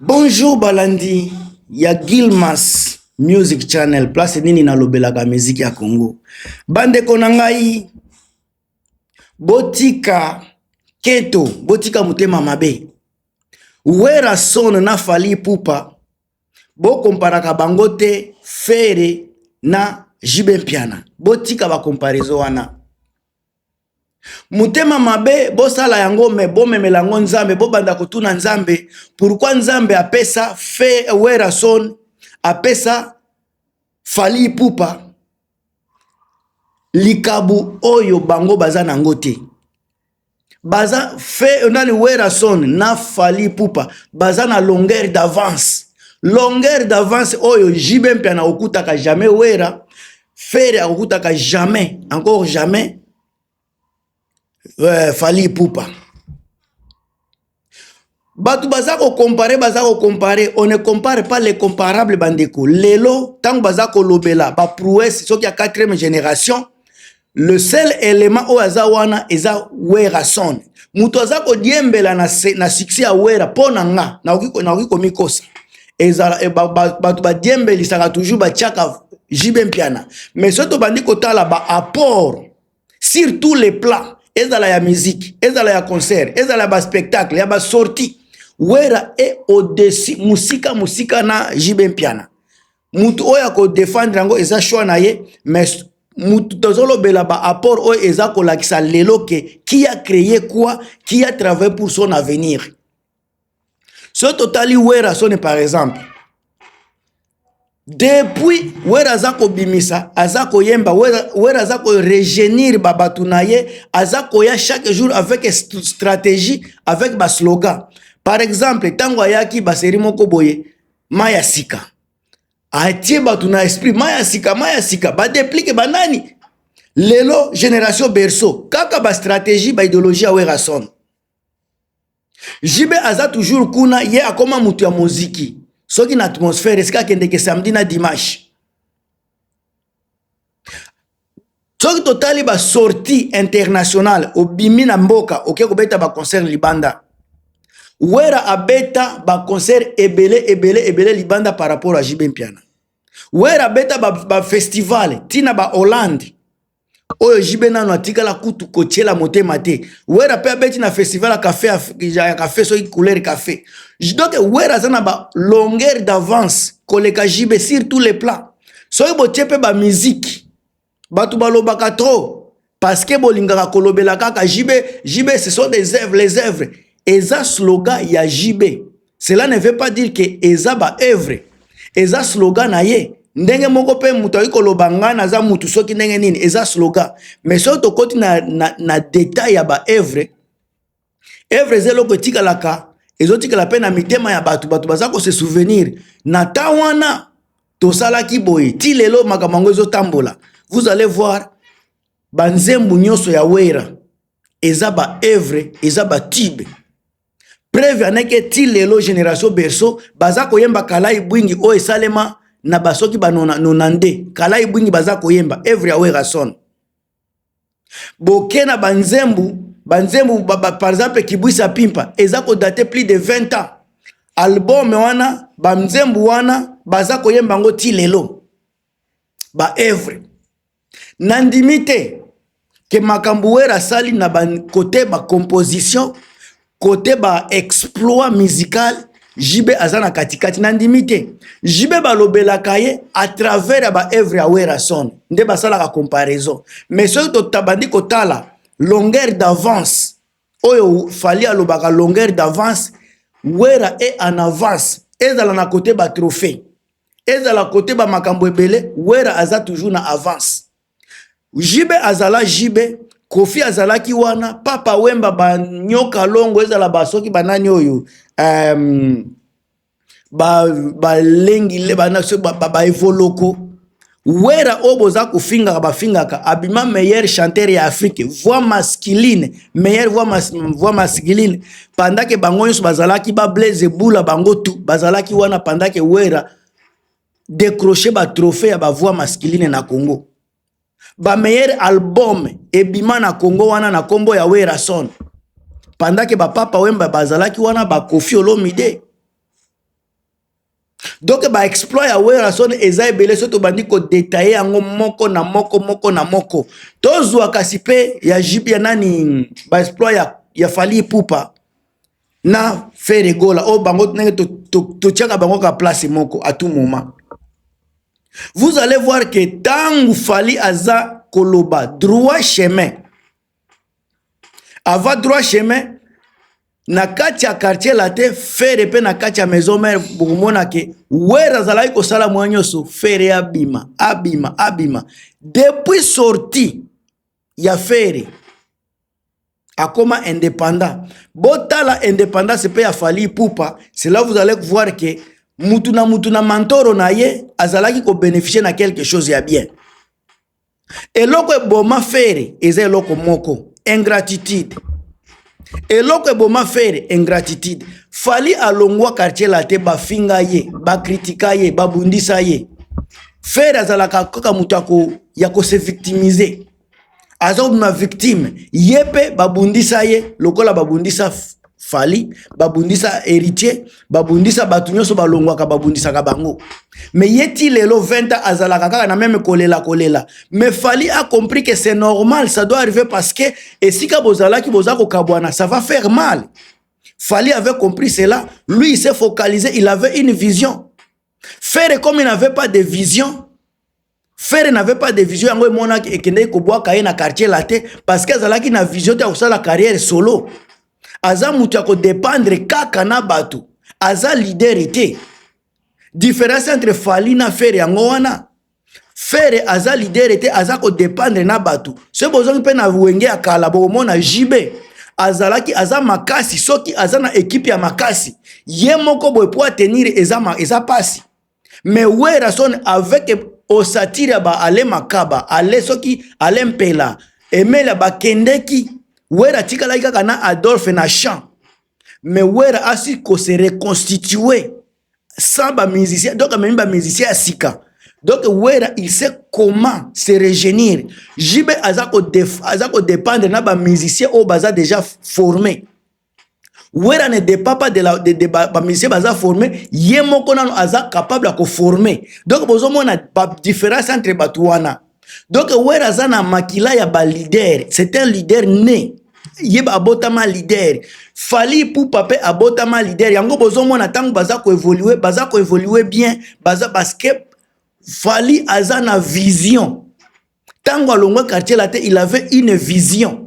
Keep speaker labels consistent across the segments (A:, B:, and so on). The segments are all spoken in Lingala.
A: Bonjour balandi ya Gilmas Music Channel, place nini nalobelaka miziki ya Congo. Bandeko na ngai, botika keto, botika motema mabe. Werrason na Fally Ipupa bokomparaka bango te Ferre na JB Mpiana, botika ba comparaison wana. Motema mabe bosala yango me bomemela yango Nzambe, bobanda kotuna Nzambe pourquoi Nzambe apesa fe Werrason, apesa Fally Ipupa likabu oyo bango baza nango te. Baza fe nani Werrason na Fally Ipupa baza na longueur d'avance, longueur d'avance oyo JB Mpiana okutaka jamais Wera, Ferre akokutaka jamais, encore jamais Fally Ipupa. Bato baza kocompare, baza kocompare, on ne compare pas les comparables bandeko. Lelo ntango baza kolobela ba prouesse soki ya 4e génération, le seul élément oyo aza wana eza Werrason. Moto aza kodiembela na succès ya Wera, mpo na nga nakoki komikosa. Ezala bato badiembelisaka toujours batiaka JB Mpiana, mais soki tobandi kotala ba apport sur tous les plans, ezala ya musique, ezala ya concert, ezala ya ba spectacle, ya ba sortie, Wera est au-dessus musika musika na JB Mpiana. Mutu oyo akodefendre yango eza choix na ye, mais mutu tozolobela ba apport oyo eza kolakisa lelo ke qui a créé quoi, qui a travaillé pour son avenir. So totali Werrason par exemple, depuis Wera aza kobimisa, aza koyemba, Wera aza koregenir babato na ye, aza koya chaque jour avec stratégie, avec baslogan. Par exemple, ntango ayaki baseri moko boye, mai ya sika, atie bato na esprit mai ya sika, mai ya sika, badeplike banani. Lelo génération berceau, kaka bastratégie, baidéologie ya Werrason. JB aza toujours kuna, ye akoma mutu ya moziki soki na atmosphère esika akendeke samedi na dimanche. Soki totali ba sortie internationale, obimi na mboka oke kobeta ba concert libanda, Wera abeta ba concert ebele ebele ebele libanda par rapport à JB Mpiana. Wera abeta ba festival tina ba Hollande oyo JB nano atikala kutu kotiela motema te. Wera pe abeti na festival ya café, ya café soki couleur café. Donc Wera aza na ba longueur d'avance koleka JB sur tous les plans. Soki botie pe ba musique, bato balobaka trop parce que bolingaka kolobela kaka JB. JB, ce sont des œuvres, les œuvres eza slogan ya JB. Cela ne veut pas dire que eza ba œuvre, eza slogan na ye. Ndenge moko mpe moto akoki koloba ngai naza mutu soki ndenge nini, eza slogan. Mais soki tokoti na détail ya ba œuvre, œuvre eza eloko etikalaka, ezotikala mpe na mitema ya bato. Bato baza kose souvenir na temps wana tosalaki boye, ti lelo makambo yango ezotambola. Vous allez voir, banzembu nyonso ya Wera eza ba œuvre, eza ba tube. Preuve aneke ti lelo génération berceau baza koyemba Kalai Bwingi oyo esalema na basoki ba nonande, Kalai Bwingi baza koyemba œuvre ya Werrason. Boke na banzembu, banzembu par exemple Kibwisa Pimpa eza kodate plus de 20 ans, album wana banzembu wana baza koyemba yango ti lelo, ba œuvre. Nandimi te ke makambo Wera asali na ba côté ba composition, côté ba exploit musical, JB aza na katikati. Nandimi te. JB balobelaka ye à travers ya ba œuvre ya Werrason nde basalaka comparaison. Mais soki totabandi kotala longueur d'avance oyo Fally alobaka, longueur d'avance, Wera est en avance. Ezala na côté ba trophée, ezala côté ba makambo ebele, Wera aza toujours na avance. JB azala JB, Kofi azalaki wana, Papa Wemba, banyoka longo, ezala basoki banani oyo balengi baevoloko. Wera oyo boza kofingaka, bafingaka, abima meilleur chanteur ya Afrique, voix masculine, meilleure voix masculine, pendant ke bango nyonso bazalaki ba Blaise Bula, bango tu bazalaki wana, pendant ke Wera décroché ba trophée ya ba voix masculine na Congo. Ba meilleur album ebima na Congo wana na kombo ya Werrason, pendant ke ba Papa Wemba bazalaki wana, ba Koffi Olomide. Donc baexploit ya Werrason eza ebele. So tobandi kodetaille yango moko na moko, moko na moko, tozwa kasi mpe ya JB, ya nani, baexploit ya Fally Ipupa na Ferre Gola, oyo bango ndenge totiaka bango ka place moko. À tout moment, vous allez voir que ntango Fally aza koloba droit chemin, avant droit chemin na kati ya Quartier Latin, Ferre mpe na kati ya Maison Mère, bokomona ke Wera azalaki kosala mwa nyonso Ferre abima, abima, abima. Depuis sortie ya Ferre, akoma indépendant. Botala indépendance mpe ya Fally Ipupa. C'est là vous allez voir que mutu na mutu na mantoro na ye azalaki kobénéficie na quelque chose ya bien. Eloko eboma Ferre eza eloko moko, ingratitude. Eloko eboma Ferre, ingratitude. Fally alongwa Quartier Latin, bafinga ye, bakritika ye, babundisa ye. Ferre azalaka kaka moto ya kose victimiser, aza kobima victime. Ye mpe babundisa ye lokola babundisa Fally, babundisa Héritier, babundisa bato nyonso balongwaka, babundisaka bango. Mais ye ti lelo, 20 ans, azalaka kaka na même kolela kolela. Mais Fally a compris que c'est normal, ça doit arriver, parce que esika bozalaki, boza kokabwana, ça va faire mal. Fally avait compris cela. Lui, il s'est focalisé, il avait une vision. Ferre, comme il n'avait pas de vision, Ferre n'avait pas de vision, yango emonaki ekendeki kobwaka ye na Quartier Latin, parce que azalaki na vision te ya kosala carrière solo. Aza moto ya kodépendre kaka na bato, aza leader te. Différence entre Fally na Ferre yango wana. Ferre aza leader te, aza kodépendre na bato. Soki bozongi mpe na Wenge ya kala, bokomona JB azalaki, aza makasi soki aza na équipe ya makasi. Ye moko boye, po atenir, eza pasi. Mais Werrason, avec osatire ya ba Ale Makaba, ale soki ale Mpela, Emelia, bakendeki, Wera atikalaki kaka na Adolphe na chant. Mais Wera asi kose reconstituer sans bamusicien, donc amemi bamusicien ya sika. Donc Wera, il sait comment se rajeunir. JB aza kodépendre na bamusicien oyo baza déjà formé. Wera ne dépend pas de bamusicien baza formé. Ye moko nano aza capable ya koformer. Donc bozomona badifférence entre bato wana. Donc Wera aza na makila ya baleader, c'est un leader né. Ye abotama leader. Fally Ipupa mpe abotama leader. Yango bozomona ntango baza koévoluer, baza koévoluer bien, baza, parce que Fally aza na vision. Ntango alongwa Quartier Latin, il avait une vision.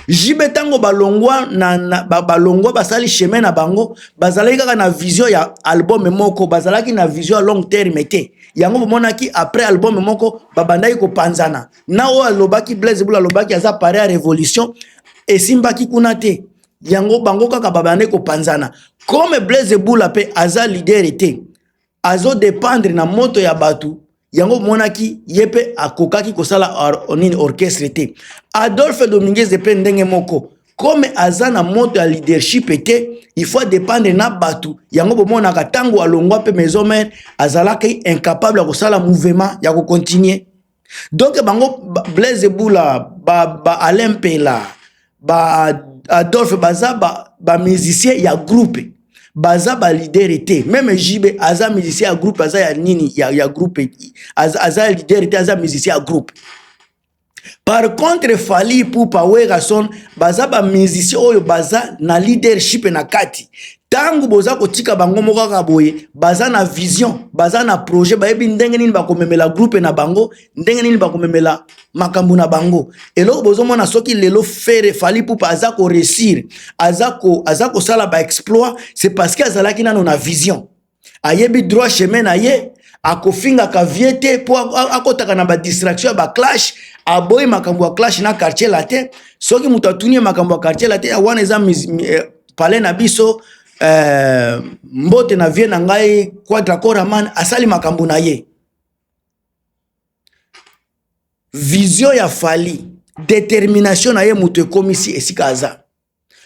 A: JB, ntango balongwa na balongwa, basali chemin na bango, bazalaki kaka na vision ya album moko, bazalaki na vision ya long terme te. Yango bomonaki après album moko, babandaki kopanzana. Na oyo alobaki, Blaise Bula alobaki aza pare ya révolution, esimbaki kuna te. Yango bango kaka babandaki kopanzana. Comme Blaise Bula mpe aza leader te, azodépendre na moto ya bato, yango omonaki ye mpe akokaki kosala nini, orchestre te. Adolphe Dominguez mpe ndenge moko, comme aza na moto ya leadership te, il faut dépendre na bato. Yango bomonaka ntango alongwa mpe Maison Mère, azalaki incapable ya kosala mouvement ya kocontinuer. Donc bango Blaise Bula, ba Alain Mpela, ba Adolphe, baza bamusicien ba ya groupe, baza baleader te. Même JB aza musicien ya groupe, aza ya nini, ya groupe, aza leader te, aza musicien ya groupe. Par contre, Fally Ipupa, Werrason, baza bamusicien oyo baza na leadership na kati. Ntango boza kotika bango moko kaka boye, baza na vision, baza na projet, bayebi ndenge nini bakomemela groupe na bango, ndenge nini bakomemela makambo na bango. Eloko bozomona, soki lelo Ferre, Fally Ipupa aza koréussir, aza kosala baexploit, c'est parce que azalaki nano na vision, ayebi droit chemin na ye. Akofingaka vie te mpo akɔtaka na badistraction ya baclash. Aboyi makambo ya clash na Quartier Latin. Soki moto atuni ye makambo ya Quartier Latin wana, eza palais na biso. Mbote na vie na ngai Quadra Koraman, asali makambo na ye. Vision ya Fally, détermination na ye, moto ekomisi esika aza.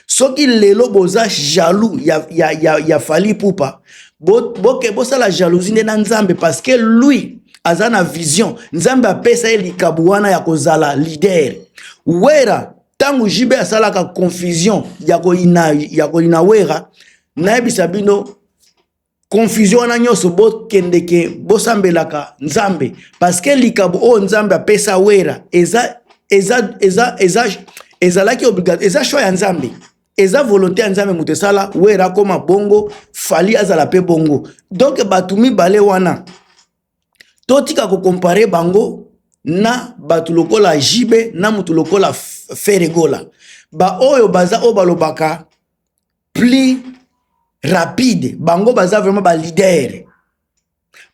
A: Soki lelo boza jaloux ya Fally Ipupa, boke bosala jalousie nde na Nzambe, parce que lui aza na vision. Nzambe apesa ye likabu wana ya kozala leader. Wera, ntango JB asalaka confusion ya koyina Wera, nayebisa bino. Confusion wana nyonso, bokendeke bosambelaka Nzambe, parce que likabo oyo Nzambe apesa Wera eza eza eza eza ezalaki obligatoire, eza choix ya Nzambe, eza volonté ya Nzambe. Moto esala Wera akoma bongo, Fally azala mpe bongo. Donc bato mibale wana, totika kocomparer bango na bato lokola JB na moto lokola Ferre Gola. Baoyo baza oyo balobaka plus rapide, bango baza vraiment baleader.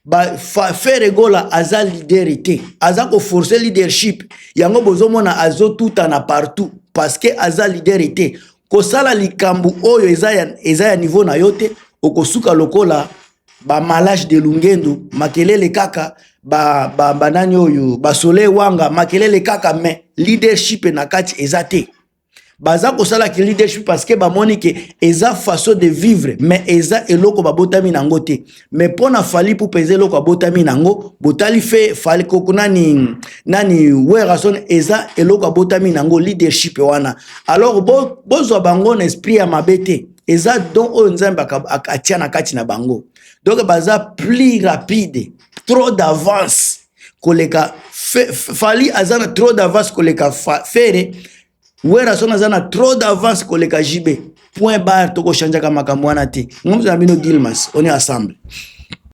A: Ba, Ferre Gola aza leader te, aza koforcer leadership. Yango bozomona azotutana partout, parce que aza leader te. Kosala likambo oyo eza ya niveau na yo te, okosuka lokola bamalage de Lungendo, makelele kaka, banani ba oyo basole wanga, makelele kaka, mais leadership na kati eza te. Baza kosalaki leadership parce que bamoni ke eza façon de vivre, mais eza eloko babotami nango te. Mais mpo na Fally Ipupa, eza eloko abotami nango. Botali fe Fally koko nani nani Werrason, eza eloko abotami nango, leadership wana. Alors bozwa bango na esprit ya mabe te, eza don oyo Nzambe atia na kati na bango. Donc baza plus rapide, trop d'avance koleka. Fally aza na trop d'avance koleka Ferre. Werrason aza na trop d'avance koleka JB. Point barre, tokochangeaka makambo wana te. Ngomso na bino Gilmas, on est ensemble.